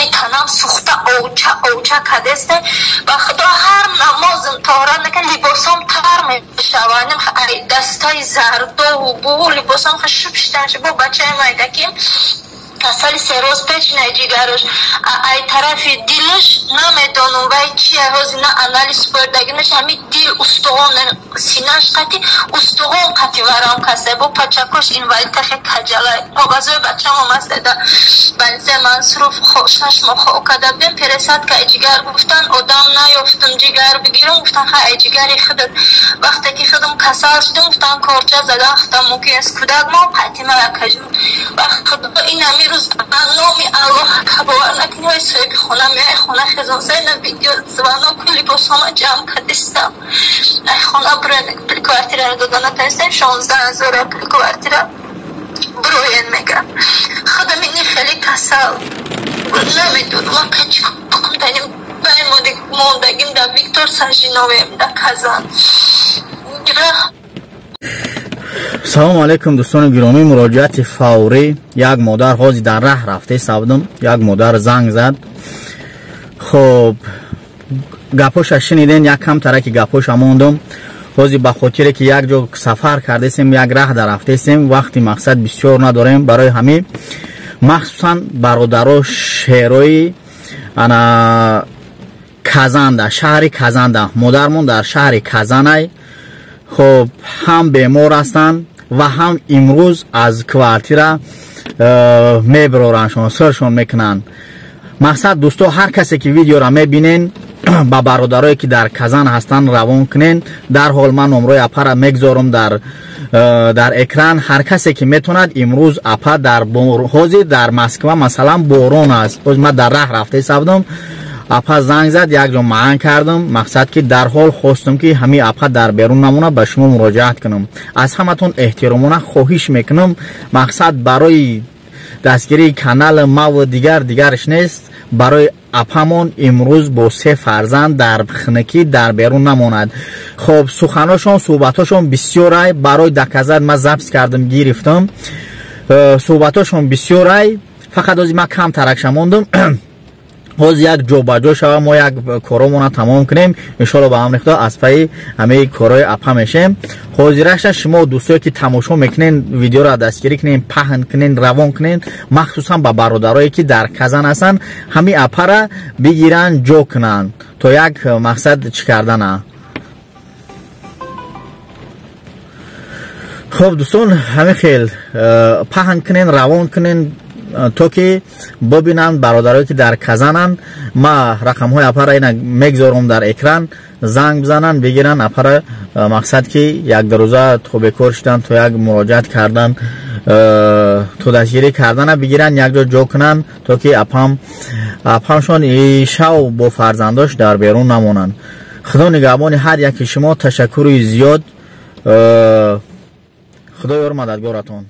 Тамоми танам сӯхта, овча овча кадесте. Ба худо, ҳар намозм тоҳорат мекунам, либосам тар мешавад, дастаи зардову бу либосам шуб шидан. Бо бачаи майдаким касали 3 рӯз пеш най ҷигарош, ай тарафи дилаш намедонам вай чи ҳози, на анализ спордагинаш, ҳами дил, устуғон, синаш қати устуғон қати варам касе, бо пачакош инвалид, хе каҷала. Коғазои бачам омаста да больница Мансуров, 6 моҳ хоб карда будем, пересадка ай ҷигар гуфтан, одам наёфтум ҷигар бигирам, гуфтан ха ай ҷигари худат. Вақте ки худам касал шудам, гуфтан корча задан худам мумкин аст, кӯдак мо қатима якажум. Ва худо, ин ҳами рӯз ба номи Аллоҳ, бовар накунӣ, ҳои соҳиби хона меай, хона хезонсайна, видео звонок, либосҳома ҷамъ кардистам, ай хона буроен, пули квартираро дода натавонистем, 16 000 пули квартира, буроен мегам. Худам ини хеле касал, намедонам ака чӣ кунданим. Мондагим да Виктор Сажиновем да Казан. Салому алайкум, дӯстони гиромӣ. Муроҷиати фаврӣ. Як модар, ҳозир дар раҳ рафте савдум, як модар занг зад. Хоб, гапоша шуниден, як камтараки гапоша мондум. Ҳозир ба хотире ки як ҷо сафар кардесем, як раҳ дар рафтесем, вақти мақсад бисёр надорем. Барои ҳамин махсусан бародаро шерои ана Казанда, шаҳри Казанда, модармон дар шаҳри Казанай. Хоб, ҳам бемор ҳастанд ва ҳам имрӯз аз квартира мебирораншон, сиршон мекунанд. Мақсад, дӯсто, ҳар касе ки видеоро мебинен, ба бародарое ки дар Казан ҳастанд равон кунен. Дарҳол ман номрои апара мегзорам дар экран. Ҳар касе ки метавонад, имрӯз апа дар ҳозир дар Москва, масалан, борон аст. Ҳозир ман дар раҳ рафта савдум, апа занг зад, як ҷо маъан кардам. Мақсад ки дарҳол хостам ки ҳамин апа дар берун намона, ба шумо муроҷиат кунам. Аз ҳаматон эҳтиромона хоҳиш мекунам. Мақсад барои дастгирии канали маву дигар дигараш нест, барои апамон имрӯз бо се фарзанд дар хунукӣ дар берун намонад. Хоб, суханошон, суҳбатҳошон бисёрай, барои доказать ман запись кардам, гирифтам. Суҳбатҳошон бисёрай, фақат ҳозир ман кам таракша мондум. Ҳозир як ҷобаҷо шава, мо як коромона тамом кунем, иншоалло, ба амри Худо аз пайи ҳамаи корҳои апа мешем. Ҳозираша шумо дӯстое ки тамошо мекунен, видеоро дастгирӣ кунен, паҳн кунен, равон кунен, махсусан ба бародарое ки дар Казан ҳастанд, ҳамин апара бигиранд, ҷо кунанд, то як мақсад чӣ кардана. Хоб, дӯстон, ҳамин хел паҳн кунен, равон кунен, то ки бибинанд бародарое ки дар Казананд. Ма рақамҳои апара ина мегзорам дар экран, занг бизананд, бигиранд апара. Мақсад ки як рӯза то бекор шудан, то як муроҷиат кардан, то дастгирӣ кардана, бигиранд, якҷо ҷо кунанд, то ки апамшон шав бо фарзандош дар берун намонанд. Худо нигаҳбони ҳар яки шумо. Ташаккури зиёд. Худо ёр мададгоратон.